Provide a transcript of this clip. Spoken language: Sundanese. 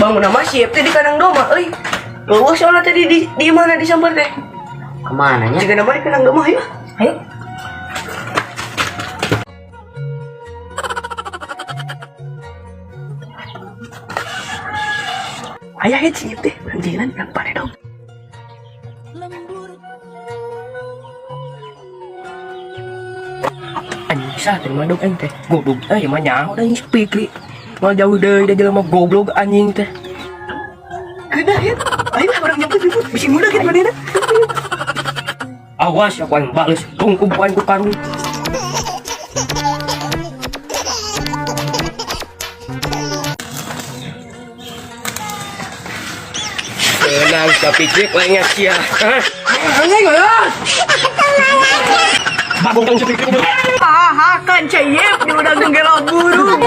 Bangun nama siap teh di kandang domba euy. Eueuh soalna tadi di mana disamper teh? Kemana nya? Jika nama di kandang domba ayo. Ayo. Ayah ya siap teh, jalan yang paredog. Anjing sah teh mah dog aing teh. Goblok eh mah nyaho da anjing Pikri. Moal jauh deui da jelema goblok anjing teh. Kedah ya. Ayo lah orang jemput jemput bisi muda gitu manehna. Awas aku aing bales tungkub aing ku karung. Tenang si Pikri lainnya sia. Hah? Anjing, ayo. Bagong kang si Pikri. Hahakan ceyep di udang gelo burung.